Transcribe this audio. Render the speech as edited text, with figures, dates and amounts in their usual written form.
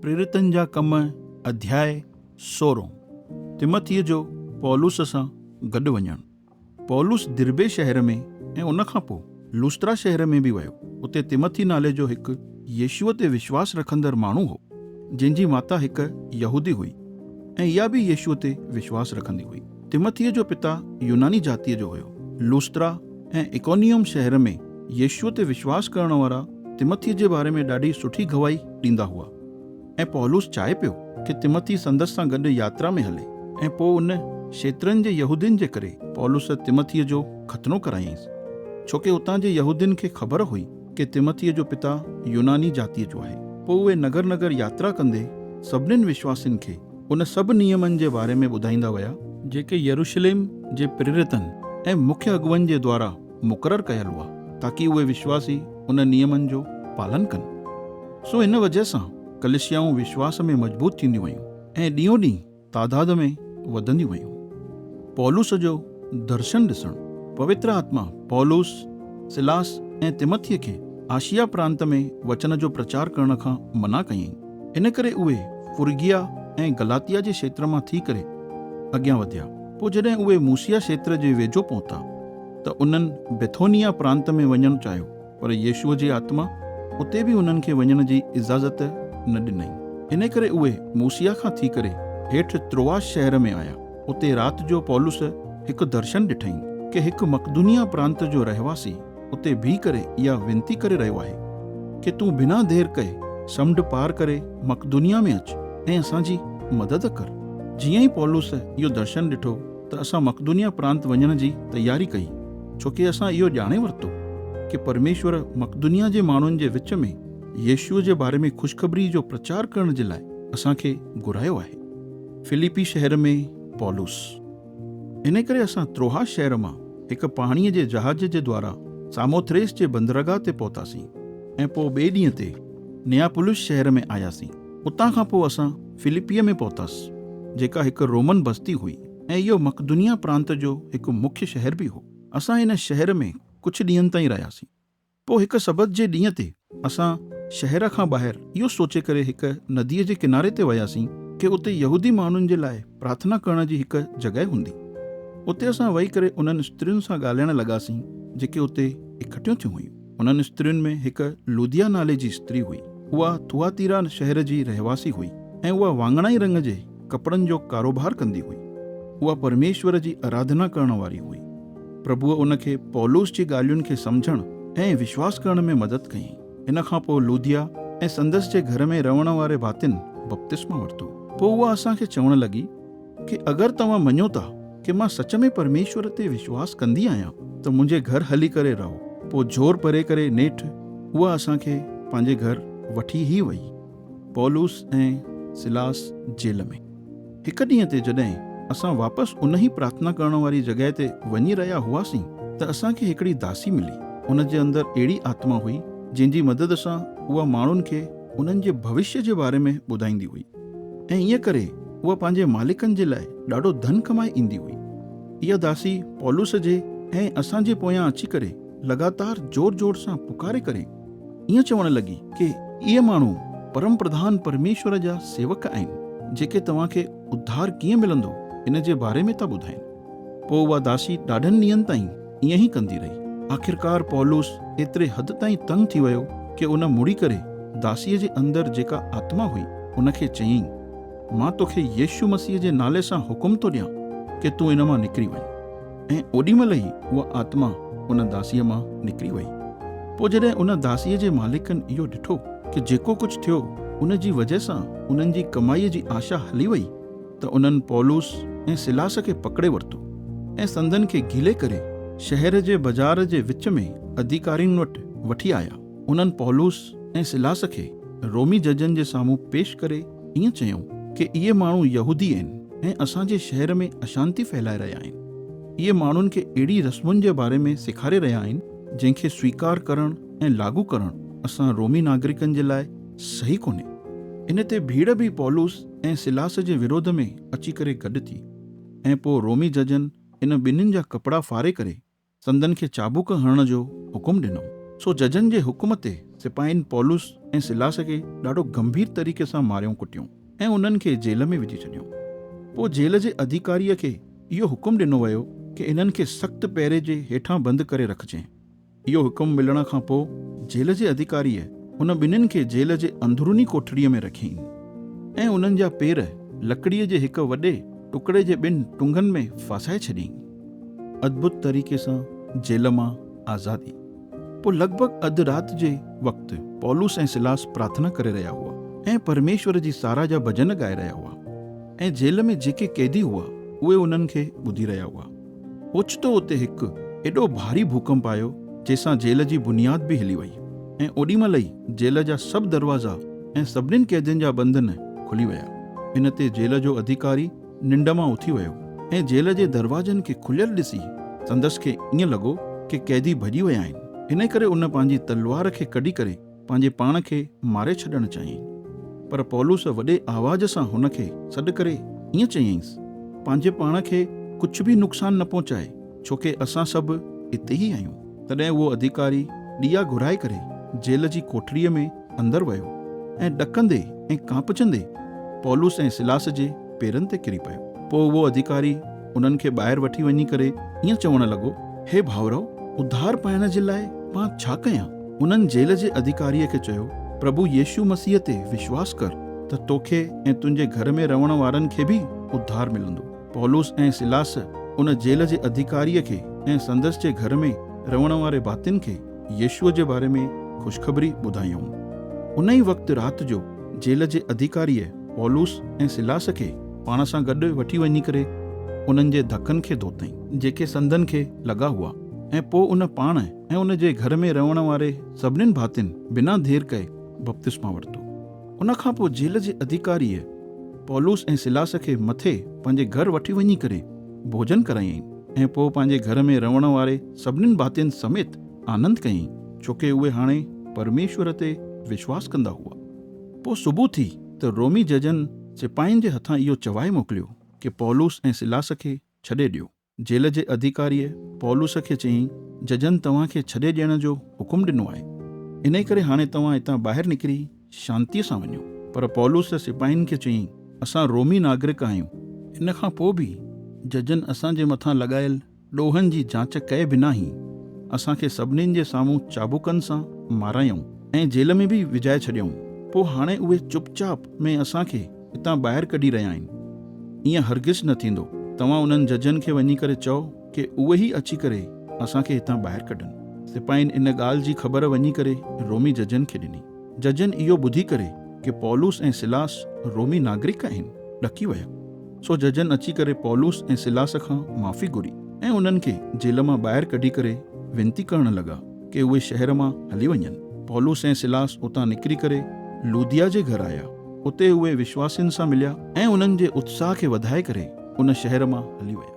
پريريتن جا ڪم اڌياء سورهون. تمٿيء جو پولس سان گڏ وڃڻ. پولس دربي شهر ۾ ۽ ان کان پوء لسترا شهر ۾ به ويو. اتي تمٿي نالي جو هڪ يسوع تي وشواس رکندڙ ماڻهو هو، جنهن جي ماتا هڪ يهودي هئي ۽ اها به يسوع تي وشواس رکندي هئي. تمٿيء جو پتا يوناني جاتيء جو هيو. لسترا ۽ اڪونيوم شهر ۾ يسوع تي وشواس ڪرڻ وارا تمٿيء جي باري ۾ ڏاڍي سٺي گواهي ڏيندا هئا ۽ پولس چاهي پيو ڪي تمٿي سندس سان گڏ ياترا ۾ هلي ۽ پوء ان شيترن جي يهودين جي ڪري پولس تمٿيء جو ختنو ڪرايائينس، ڇوڪه اتان جي يهودين کي خبر هئي ڪي تمٿيء جو پتا يوناني جاتيء جو آهي. پوء اهي نگر نگر ياترا ڪندي سڀنين وشواسين کي ان سڀ نيمن جي باري ۾ ٻڌائيندا ويا، جيڪي يروشليم جي پريريتن ۽ مکيه اڳواڻن جي دوارا مقرر ڪيل هئا، تاڪي اهي وشواسي ان نيمن جو پالن ڪن. سو ان وجهه سان ڪليسيائون وشواس ۾ مضبوط ٿينديون ويون ۽ ڏينهون ڏينهن تعداد ۾ وڌنديون ويون. پولس جو درشن ڏسڻ. پوتر آتما پولس، سلاس ۽ تمٿيء کي آشيا پرانت ۾ وچن جو پرچار ڪرڻ کان منع ڪيائين. ان ڪري اهي فرگيا ۽ گلاتيا جي کيتر مان ٿي ڪري اڳيان وڌيا. پوء جڏهن اهي موسيا کيتر جي ويجهو پهتا ته انهن بيٿونيا پرانت ۾ وڃڻ چاهيو، پر يسوع جي آتما اتي به انهن کي وڃڻ جي اجازت نه ڏنائين. ان ڪري اهي موسيا کان ٿي ڪري هيٺ تروآس شهر ۾ آيا. اتي رات جو پولس هڪ درشن ڏٺائين ڪي هڪ مقدونيه پرانت جو رهواسي اتي بيهي ڪري اها وينتي ڪري رهيو آهي ڪي تون بنا دير ڪئي سمنڊ پار ڪري مقدونيه ۾ اچ ۽ اسان جي مدد ڪر. جيئن ئي پولس اهو درشن ڏٺو ته اسان مقدونيه پرانت وڃڻ جي تياري ڪئي، ڇوڪه اسان اهو ڄاڻي ورتو ڪي پرميشور مقدونيه جي ماڻهن جي وچ ۾ يسوع جي باري ۾ خوشخبري جو پرچار ڪرڻ جي لاء اسان کي گهرايو آهي. فلپي شهر ۾ پولس. انهيء ڪري اسان تروها شهر مان هڪ پاڻيء جي جهاز جي دوارا ساموٿريس جي بندرگاهه تي پهتاسين ۽ پوء ٻئي ڏينهن تي نياپولس شهر ۾ آياسين. اتان کان پوء اسان فلپيء ۾ پهتاس، جيڪا هڪ رومن بستي هئي ۽ اهو مقدونيه پرانت جو هڪ مکيه شهر به هو. اسان ان شهر ۾ ڪجهه ڏينهن تائين رهياسين. پوء هڪ سبت جي ڏينهن تي اسان شهر کان ٻاهر اهو سوچي ڪري هڪ نديء جي ڪناري تي وياسين ڪي اتي يهودي ماڻهن جي لاء پرارٿنا ڪرڻ جي هڪ جڳهه هوندي. اتي اسان ويهي ڪري انهن استرين سان ڳالهائڻ لڳاسين جيڪي اتي اڪٺيون ٿيون هيون. انهن استرين ۾ هڪ لوديا نالي جي استري هئي. اها ٿواتيرا شهر جي رهواسي هئي ۽ اها واڱڻائي رنگ جي ڪپڙن جو ڪاروبار ڪندي هئي. اها پرميشور جي اراڌنا ڪرڻ واري هئي. پرڀوء ان کي پولس جي ڳالهين کي سمجهڻ ۽ وشواس ڪرڻ ۾ مدد ڪئي. ان کان پوء لوديا ۽ سندس جي گهر ۾ رهڻ واري ڀاتين بپتسما ورتو. پوء اها اسان کي چوڻ لڳي ڪي اگر توهان مڃو ٿا ڪي مان سچ ۾ پرميشور تي وشواس ڪندي آهيان ته منهنجي گهر هلي ڪري رهو. پوء زور پري ڪري نيٺ اها اسان کي پنهنجي گهر وٺي ئي وئي. پولس ۽ سلاس جيل ۾. هڪ ڏينهن تي جڏهن اسان واپس انهي پرارٿنا ڪرڻ واري جڳهه تي وڃي رهيا هئاسين ته اسان کي هڪڙي داسي ملي. ان جي اندر اهڙي آتما هئي جنهن جي مدد سان اها ماڻهن کي انهن جي ڀوشيه جي باري ۾ ٻڌائيندي هئي ۽ ائين ڪري اها پنهنجي مالڪن جي لاء ڏاڍو ڌن ڪمائي ايندي هئي. اها داسي پولس جي ۽ اسان جي پويان اچي ڪري لڳاتار زور زور سان پڪاري ڪري ائين چوڻ لڳي ڪي اهي ماڻهو پرم پرڌان پرميشور جا سيوڪ آهن، جيڪي توهان کي اڌار ڪيئن ملندو ان جي باري ۾ ٿا ٻڌائين. پوء اها داسي ڏاڍن ڏينهن تائين ائين ئي ڪندي رهي. آخرڪار پولس ايتري حد تائين تنگ ٿي ويو ڪي ان مڙي ڪري داسيء جي اندر جيڪا آتما هئي ان کي چيائين، مان توکي يسوع مسيح جي نالي سان حڪم ٿو ڏيان ڪي تون ان مان نڪري وڃ. ۽ اوڏي مهل ئي اها آتما ان داسيء مان نڪري وئي. پوء جڏهن ان داسيء جي مالڪن اهو ڏٺو ڪي جيڪو ڪجهه ٿيو ان جي وجهه سان انهن جي ڪمائيء جي آشا هلي وئي ته انهن پولس ۽ سلاس کي پڪڙي ورتو ۽ سندن کي گهلي ڪري شهر جي بزار جي وچ ۾ اڌيڪارين وٽ وٺي آيا. انهن پولس ۽ سلاس کي رومي ججن جي سامهون پيش ڪري ائين چيائون ڪي اهي ماڻهو يهودي آهن ۽ اسان جي شهر ۾ اشانتي ڦهلائي رهيا آهن. اهي ماڻهن کي اهڙي رسمن جي باري ۾ سيکاري رهيا آهن جنهن کي سويڪار ڪرڻ ۽ لاڳو ڪرڻ اسان رومي ناگرڪن جي لاء صحيح ڪونهي. ان تي ڀيڙ به پولس ۽ سلاس جي وروڌ ۾ اچي ڪري گڏ ٿي ۽ پوء رومي ججن ان ٻنهين جا ڪپڙا ڦاڙي ڪري سندن کي چابوڪ هڻڻ جو حڪم ڏنو. سو ججن جي حڪم تي سپاهين پولس ۽ سلاس کي ڏاڍو گنڀير طريقي سان ماريون ڪٽيون ۽ انهن کي جيل ۾ وجهي ڇڏيائون. پوء جيل جي اڌيڪاريء کي اهو حڪم ڏنو ويو ڪي انهن کي سخت پهري جي هيٺان بند ڪري رکجين. اهو حڪم ملڻ کان پوء جيل جي اڌيڪاريء ان ٻنهين کي جيل جي اندروني ڪوٺڙيء ۾ رکيائين ۽ انهن جا پير لڪڙيء جي هڪ وڏي ٽڪڙي جي ٻن ٽنگن ۾ ڦاسائي ڇڏيائين. ادڀت طريقي سان جيل مان آزادي. پوء لڳ ڀڳ اڌ رات جي وقت پولس ۽ سلاس پرارٿنا ڪري رهيا هئا ۽ پرميشور جي ساراهه جا ڀڄن ڳائي رهيا هئا ۽ جيل ۾ جيڪي قيدي هئا اهي انهن کي ٻڌي رهيا هئا. اوچتو اتي هڪ ايڏو ڀاري ڀوڪنپ آيو، جنهن سان جيل جي بنياد به هلي وئي ۽ اوڏي مهل ئي جيل جا سڀ دروازا ۽ سڀنين قيدين جا ٻنڌن کلي ويا. ان تي جيل جو اڌيڪاري ننڊ مان اٿي ويو ۽ جيل جي دروازن کي کليل ڏسي سندس کي ائين لڳو ڪي قيدي ڀڄي ويا آهن، انهي ڪري ان پنهنجي تلوار کي ڪڍي ڪري پنهنجي پاڻ کي ماري ڇڏڻ چاهيائين. پر پولس وڏي آواز سان هن کي سڏ ڪري ائين چيائينس، پنهنجي پاڻ کي ڪجهه به نقصان نه پهچاء، ڇوڪه اسان سڀ اتي ئي آهيون. تڏهن اهو اڌيڪاري ڏيئا گهرائي ڪري جيل جي ڪوٺڙيء ۾ اندر ويو ۽ ڏڪندي ۽ ڪانپجندي پولس ۽ سلاس جي پيرن تي ڪري پيو. پوء اهو اڌيڪاري انهن کي ٻاهر وٺي وڃي ڪري ائين چوڻ لڳو، هي ڀائرؤ! اڌار پائڻ جي لاء مان ڇا ڪيان؟ انهن جيل جي اڌيڪاريء کي چيو، پرڀو يسوع مسيح تي وشواس ڪر ته توکي ۽ تنهنجي گهر ۾ رهڻ وارن کي به اڌار ملندو. پولس ۽ سلاس ان جيل جي اڌيڪاريء کي ۽ سندس جي گهر ۾ رهڻ واري ڀاتين کي يسوع جي باري ۾ خوشخبري ٻڌايائون. ان ئي وقت رات جو جيل جي اڌيڪاريء پولس ۽ سلاس کي پاڻ سان گڏ وٺي وڃي ڪري انهن جي ڌڪن کي ڌوتائين، جيڪي سندن کي لڳا هئا، ۽ پوء ان پاڻ ۽ ان جي گهر ۾ رهڻ واري سڀنين ڀاتين بنا دير ڪئي بپتسما ورتو. ان کان پوء جيل جي اڌيڪاريء پولس ۽ سلاس کي مٿي پنهنجي گهر وٺي وڃي ڪري ڀوڄن ڪرايائين ۽ پوء پنهنجي گهر ۾ رهڻ واري سڀنين ڀاتين سميت آنند ڪيائين، ڇوڪه اهي هاڻي پرميشور تي وشواس ڪندا هئا. پوء صبح ٿي ته رومي ججن سپاهين جي هٿان اهو چوائي موڪليو ڪي پولس ۽ سلاس کي ڇڏي ڏيو. جيل جي اڌيڪاريء پولس کي چيائين، ججن توهان کي ڇڏي ڏيڻ جو حڪم ڏنو آهي، انهي ڪري هاڻي توهان هتان ٻاهر نڪري شانتيء سان وڃو. پر پولس سپاهين کي چيائين، اسان رومي ناگرڪ آهيون. ان کان پوء به ججن اسان جي مٿان لڳايل ڏوهن جي جاچ ڪئي بنا ئي اسان کي سڀنين جي سامهون چابڪن سان مارايائون ۽ جيل ۾ به وجهائي ڇڏيائون. پوء هاڻي اهي چپ چاپ ۾ اسان کي هتان ٻاهر ڪڍي رهيا آهن. ائين هرگز نه ٿيندو. توهان انهن ججن کي وڃي ڪري چئو ڪي اهي ئي اچي ڪري اسان کي هتان ٻاهر ڪڍن. سپاهين ان ڳالهه جي خبر وڃي ڪري رومي ججن کي ڏني. ججن اهو ٻڌي ڪري ڪي پولس ۽ سلاس رومي ناگرڪ آهن، ڏڪي ويا. سو ججن اچي ڪري پولس ۽ سلاس کان معافي گهري ۽ انهن کي جيل مان ٻاهر ڪڍي ڪري وينتي ڪرڻ لڳا ڪي اهي شهر مان هلي وڃن. پولس ۽ سلاس اتان نڪري ڪري لوديا جي گهر آيا. اتي اهي وشواسين سان مليا ۽ انهن جي اتساهه کي وڌائي ڪري ان شهر مان هلي ويا.